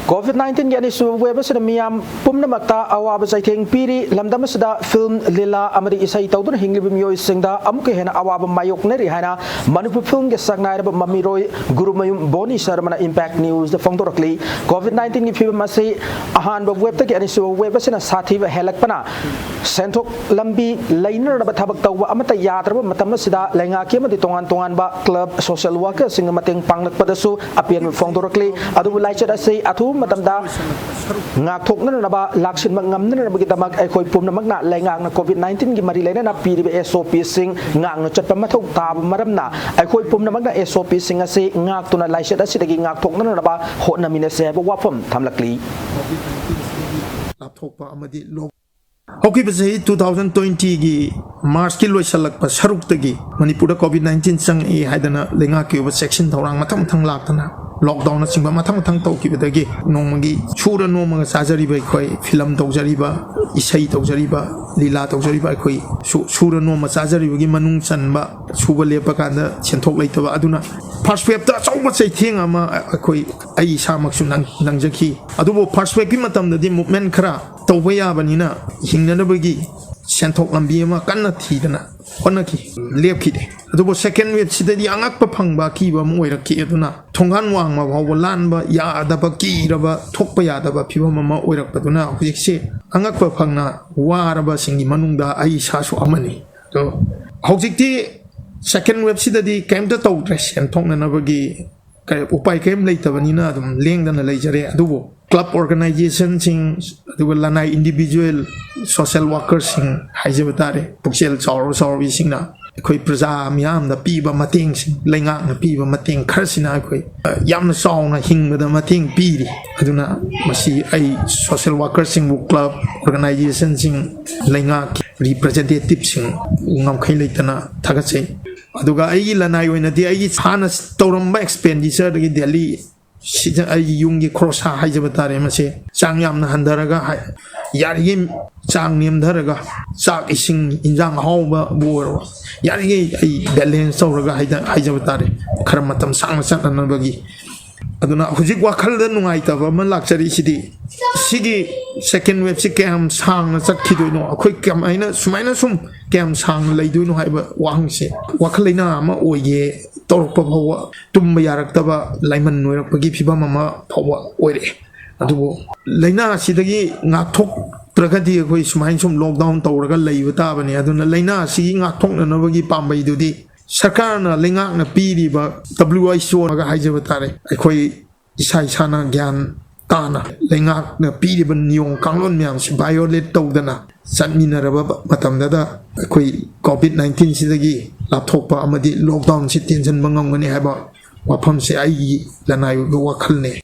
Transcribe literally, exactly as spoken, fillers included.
COVID nineteen ꯒꯤ ꯑꯅꯤꯁꯨꯕ wave ꯑꯁꯤꯅ ꯃꯤꯌꯥꯝ ꯄꯨꯝꯅꯃꯛꯇ ꯑꯋꯥꯕ ꯆꯩꯊꯦꯡ ꯄꯤꯔꯤ꯫ ꯂꯝꯗꯝ ꯑꯁꯤꯗ film, ꯂꯤꯂꯥ ꯑꯃꯗꯤ ꯏꯁꯩ ꯇꯧꯗꯨꯅ ꯍꯤꯡꯂꯤꯕ ꯃꯤꯑꯣꯏꯁꯤꯡꯗ ꯑꯃꯨꯛꯀ ꯍꯦꯟꯅ ꯑꯋꯥꯕ ꯃꯥꯌꯣꯛꯅꯔꯤ ꯍꯥꯏꯅ ꯃꯅꯤꯄꯨꯔ film ꯒꯤ ꯁꯛꯅꯥꯏꯔꯕ ꯃꯃꯤꯔꯣꯏ ꯒꯨꯔꯨꯃꯌꯨꯝ ꯕꯣꯅꯤ ꯁꯔꯃꯅ Impact News ꯗ ꯐꯣꯡꯗꯣꯔꯛꯂꯤ꯫ COVID nineteen ꯒꯤ ꯐꯤꯕꯝ ꯑꯁꯤ ꯑꯍꯥꯟꯕ wave ꯇꯒꯤ ꯑꯅꯤꯁꯨꯕ wave ꯑꯁꯤꯅ ꯁꯥꯊꯤꯕ ꯍꯦꯜꯂꯛꯄꯅ ꯁꯦꯟꯊꯣꯛ ꯂꯝꯕꯤ ꯂꯩꯅꯅꯕ ꯊꯕꯛ ꯇꯧꯕ ꯑꯃꯠꯇ ꯌꯥꯗ꯭ꯔꯕ ꯃꯇꯝ ꯑꯁꯤꯗ ꯂꯩꯉꯥꯛꯀꯤ ꯑꯃꯗꯤ ꯇꯣꯉꯥꯟ ꯇꯣꯉꯥꯟꯕ club, social worker ꯁꯤꯡꯒ ꯃꯇꯦꯡ ꯄꯥꯡꯂꯛꯄꯗꯁꯨ ꯑꯄꯦꯟꯕ ꯐꯣꯡꯗꯣꯔꯛꯂꯤ꯫ ꯑꯗꯨꯕꯨ ꯂꯥꯏꯆꯠ ꯑꯁꯤ ꯑꯊꯨꯕ ꯃꯇꯝꯗ ꯉꯥꯛꯊꯣꯛꯅꯅꯕ, ꯂꯥꯛꯁꯤꯟꯕ ꯉꯝꯅꯅꯕꯒꯤꯗꯃꯛ ꯑꯩꯈꯣꯏ ꯄꯨꯝꯅꯃꯛꯅ ꯂꯩꯉꯥꯛꯅ COVID nineteen ꯒꯤ ꯃꯔꯤ ꯂꯩꯅꯅ ꯄꯤꯔꯤꯕ SOP ꯁꯤꯡ ꯉꯥꯛꯅ ꯆꯠꯄ ꯃꯊꯧ ꯇꯥꯕ ꯃꯔꯝꯅ ꯑꯩꯈꯣꯏ ꯄꯨꯝꯅꯃꯛꯅ SOP ꯁꯤꯡ ꯑꯁꯤ ꯉꯥꯛꯇꯨꯅ ꯂꯥꯏꯆꯠ ꯑꯁꯤꯗꯒꯤ ꯉꯥꯛꯊꯣꯛꯅꯅꯕ ꯍꯣꯠꯅꯃꯤꯟꯅꯁꯤ ꯍꯥꯏꯕ ꯋꯥꯐꯝ ꯊꯝꯂꯛꯂꯤ꯫ ꯂꯥꯞꯊꯣꯛꯄ ꯑꯃꯗꯤ ꯂꯣꯛ ꯍꯧꯈꯤꯕ ꯆꯍꯤ two thousand twenty ꯒꯤ March ꯀꯤ ꯂꯣꯏꯁꯤꯜꯂꯛꯄ ꯁꯔꯨꯛꯇꯒꯤ ꯃꯅꯤꯄꯨꯔꯗ COVID nineteen ꯆꯪꯉꯛꯏ ꯍꯥꯏꯗꯅ ꯂꯩꯉꯥꯛꯀꯤ ꯑꯣꯏꯕ ꯆꯦꯛꯁꯤꯟ ꯊꯧꯔꯥꯡ ꯃꯊꯪ ꯃꯊꯪ ꯂꯥꯛꯇꯅ, lockdown ꯅꯆꯤꯡꯕ ꯃꯊꯪ ꯃꯊꯪ ꯇꯧꯈꯤꯕꯗꯒꯤ ꯅꯣꯡꯃꯒꯤ ꯁꯨꯔ ꯅꯣꯝꯃꯒ ꯆꯥꯖꯔꯤꯕ ꯑꯩꯈꯣꯏ, film ꯇꯧꯖꯔꯤꯕ, ꯏꯁꯩ ꯇꯧꯖꯔꯤꯕ, ꯂꯤꯂꯥ ꯇꯧꯖꯔꯤꯕ ꯑꯩꯈꯣꯏ ꯁꯨ-, ꯁꯨꯔ ꯅꯣꯝꯃ ꯆꯥꯖꯔꯤꯕꯒꯤ ꯃꯅꯨꯡ ꯆꯟꯕ, ꯁꯨꯕ ꯂꯦꯞꯄ ꯀꯥꯟꯗ ꯁꯦꯟꯊꯣꯛ ꯂꯩꯇꯕ, ꯑꯗꯨꯅ first wave ꯇ ꯑꯆꯧꯕ ꯆꯩꯊꯦꯡ ꯑꯃ ꯑꯩꯈꯣꯏ, ꯑꯩ ꯏꯁꯥꯃꯛꯁꯨ ꯅꯪ-, ꯅꯪꯖꯈꯤ꯫ ꯑꯗꯨꯕꯨ first wave ꯀꯤ ꯃꯇꯝꯗꯗꯤ movement ꯈꯔ ꯇꯧꯕ ꯌꯥꯕꯅꯤꯅ ꯍꯤꯡꯅꯅꯕꯒꯤ ꯁꯦꯟꯊꯣꯛ ꯂꯝꯕꯤ ꯑꯃ ꯀꯟꯅ ꯊꯤꯗꯅ ꯍꯣꯠꯅꯈꯤ, ꯂꯦꯞꯈꯤꯗꯦ꯫ ꯑꯗꯨꯕꯨ second wave ꯁꯤꯗꯗꯤ ꯑꯉꯛꯄ ꯐꯪꯕ ꯑꯀꯤꯕ ꯑꯃ ꯑꯣꯏꯔꯛꯈꯤ꯫ ꯑꯗꯨꯅ ꯊꯣꯡꯒꯥꯟ ꯋꯥꯡꯃ ꯐꯥꯎꯕ ꯂꯥꯟꯕ ꯌꯥꯗꯕ, ꯀꯤꯔꯕ, ꯊꯣꯛꯄ ꯌꯥꯗꯕ ꯐꯤꯕꯝ ꯑꯃ ꯑꯣꯏꯔꯛꯄꯗꯨꯅ ꯍꯧꯖꯤꯛꯁꯦ ꯑꯉꯛꯄ ꯐꯪꯅ ꯋꯥꯔꯕꯁꯤꯡꯒꯤ ꯃꯅꯨꯡꯗ ꯑꯩ ꯏꯁꯥꯁꯨ ꯑꯃꯅꯤ꯫ ꯑꯗꯣ ꯍꯧꯖꯤꯛꯇꯤ second wave ꯁꯤꯗꯗꯤ ꯀꯔꯤꯝꯇ ꯇꯧꯗ꯭ꯔꯦ, ꯁꯦꯟ ꯊꯣꯛꯅꯅꯕꯒꯤ ꯀ-, ꯎꯄꯥꯏ ꯀꯔꯤꯝ ꯂꯩꯇꯕꯅꯤꯅ ꯑꯗꯨꯝ ꯂꯦꯡꯗꯅ ꯂꯩꯖꯔꯦ꯫ ꯑꯗꯨꯕꯨ club organization ꯁꯤꯡ, ꯑꯗꯨꯒ ꯂꯅꯥꯏ individual social worker ꯁꯤꯡ ꯍꯥꯏꯖꯕ ꯇꯥꯔꯦ, ꯄꯨꯛꯆꯦꯜ ꯆꯥꯎꯔꯕ ꯆꯥꯎꯔꯕꯤꯁꯤꯡꯅ ꯑꯩꯈꯣꯏ ꯄ꯭ꯔꯖꯥ ꯃꯤꯌꯥꯝꯗ ꯄꯤꯕ ꯃꯇꯦꯡꯁꯤꯡ, ꯂꯩꯉꯥꯛꯅ ꯄꯤꯕ ꯃꯇꯦꯡ ꯈꯔꯁꯤꯅ ꯑꯩꯈꯣꯏ, ꯑ, ꯌꯥꯝꯅ ꯆꯥꯎꯅ ꯍꯤꯡꯕꯗ ꯃꯇꯦꯡ ꯄꯤꯔꯤ꯫ ꯑꯗꯨꯅ ꯃꯁꯤ ꯑꯩ social worker ꯁꯤꯡꯕꯨ, club organization ꯁꯤꯡ, ꯂꯩꯉꯥꯛꯀꯤ representative ꯁꯤꯡ ꯉꯝꯈꯩ ꯂꯩꯇꯅ ꯊꯥꯒꯠꯆꯩ꯫ ꯑꯗꯨꯒ ꯑꯩꯒꯤ ꯂꯅꯥꯏ ꯑꯣꯏꯅꯗꯤ ꯑꯩꯒꯤ ꯍꯥꯟꯅ ꯇꯧꯔꯝꯕ expenditure ꯗꯒꯤ daily ꯁꯤꯗ ꯑꯩꯒꯤ ꯌꯨꯝꯒꯤ ꯈꯣꯔꯁꯥ ꯍꯥꯏꯖꯕ ꯇꯥꯔꯦ, ꯃꯁꯦ ꯆꯥꯡ ꯌꯥꯝꯅ ꯍꯟꯊꯔꯒ ꯍꯥꯏ-, ꯌꯥꯔꯤꯉꯩ ꯆꯥꯡ ꯅꯦꯝꯊꯔꯒ, ꯆꯥꯛ ꯏꯁꯤꯡ ꯏꯟꯖꯥꯡ ꯑꯍꯥꯎꯕꯕꯨ ꯑꯣꯏꯔꯣ, ꯌꯥꯔꯤꯉꯩ ꯑꯩ balance ꯇꯧꯔꯒ ꯍꯥꯏꯗ-, ꯍꯥꯏꯖꯕ ꯇꯥꯔꯦ, ꯈꯔ ꯃꯇꯝ ꯁꯥꯡꯅ ꯆꯠꯅꯅꯕꯒꯤ꯫ ꯑꯗꯨꯅ ꯍꯧꯖꯤꯛ ꯋꯥꯈꯜꯗ ꯅꯨꯡꯉꯥꯏꯇꯕ ꯑꯃ ꯂꯥꯛꯆꯔꯤꯁꯤꯗꯤ, ꯁꯤꯒꯤ second waveꯁꯤ ꯀꯌꯥꯝ ꯁꯥꯡꯅ ꯆꯠꯈꯤꯗꯣꯏꯅꯣ, ꯑꯩꯈꯣꯏ ꯀꯃꯥꯏꯅ, ꯁꯨꯃꯥꯏꯅ ꯁꯨꯝ ꯀꯌꯥꯝ ꯁꯥꯡꯅ ꯂꯩꯗꯣꯏꯅꯣ ꯍꯥꯏꯕ ꯋꯥꯍꯪꯁꯦ꯫ ꯋꯥꯈꯜ ꯂꯩꯅꯥ ꯑꯃ ꯑꯣꯏꯒꯦ ꯇꯧꯔꯛꯄ ꯐꯥꯎꯕ, ꯇꯨꯝꯕ ꯌꯥꯔꯛꯇꯕ, ꯂꯥꯏꯃꯟ ꯅꯣꯏꯔꯛꯄꯒꯤ ꯐꯤꯕꯝ ꯑꯃ ꯐꯥꯎꯕ ꯑꯣꯏꯔꯛꯑꯦ꯫ ꯑꯗꯨꯕꯨ ꯂꯥꯏꯅꯥ ꯑꯁꯤꯗꯒꯤ ꯉꯥꯛꯊꯣꯛꯇ꯭ꯔꯒꯗꯤ ꯑꯩꯈꯣꯏ ꯁꯨꯃꯥꯏꯅ ꯁꯨꯝ lockdown ꯇꯧꯔꯒ ꯂꯩꯕ ꯇꯥꯕꯅꯤ꯫ ꯑꯗꯨꯅ ꯂꯥꯏꯅꯥ ꯑꯁꯤꯒꯤ ꯉꯥꯛꯊꯣꯛꯅꯅꯕꯒꯤ ꯄꯥꯝꯕꯩꯗꯨꯗꯤ ꯁꯔꯀꯥꯔꯅ ꯂꯩꯉꯥꯛꯅ ꯄꯤꯔꯤꯕ W H O ꯍꯥꯏꯖꯕ ꯇꯥꯔꯦ, ꯑꯩꯈꯣꯏ ꯏꯁꯥ ꯏꯁꯥꯅ ꯒ꯭ꯌꯥꯟ ꯇꯥꯅ ꯂꯩꯉꯥꯛꯅ ꯄꯤꯔꯤꯕ ꯅꯤꯌꯣꯝ ꯀꯥꯡꯂꯣꯟ ꯃꯌꯥꯝꯁꯤ violate ꯇꯧꯗꯅ ꯆꯠꯃꯤꯟꯅꯔꯕ ꯃꯇꯝꯗꯗ ꯑꯩꯈꯣꯏ COVID nineteen ꯁꯤꯗꯒꯤ ꯂꯥꯞꯊꯣꯛꯄ ꯑꯃꯗꯤ lockdown ꯁꯤ ꯇꯦꯟꯁꯤꯟꯕ ꯉꯝꯒꯅꯤ ꯍꯥꯏꯕ ꯋꯥꯐꯝꯁꯦ ꯑꯩꯒꯤ ꯂꯅꯥꯏ ꯑꯣꯏꯕ ꯋꯥꯈꯜꯅꯤ꯫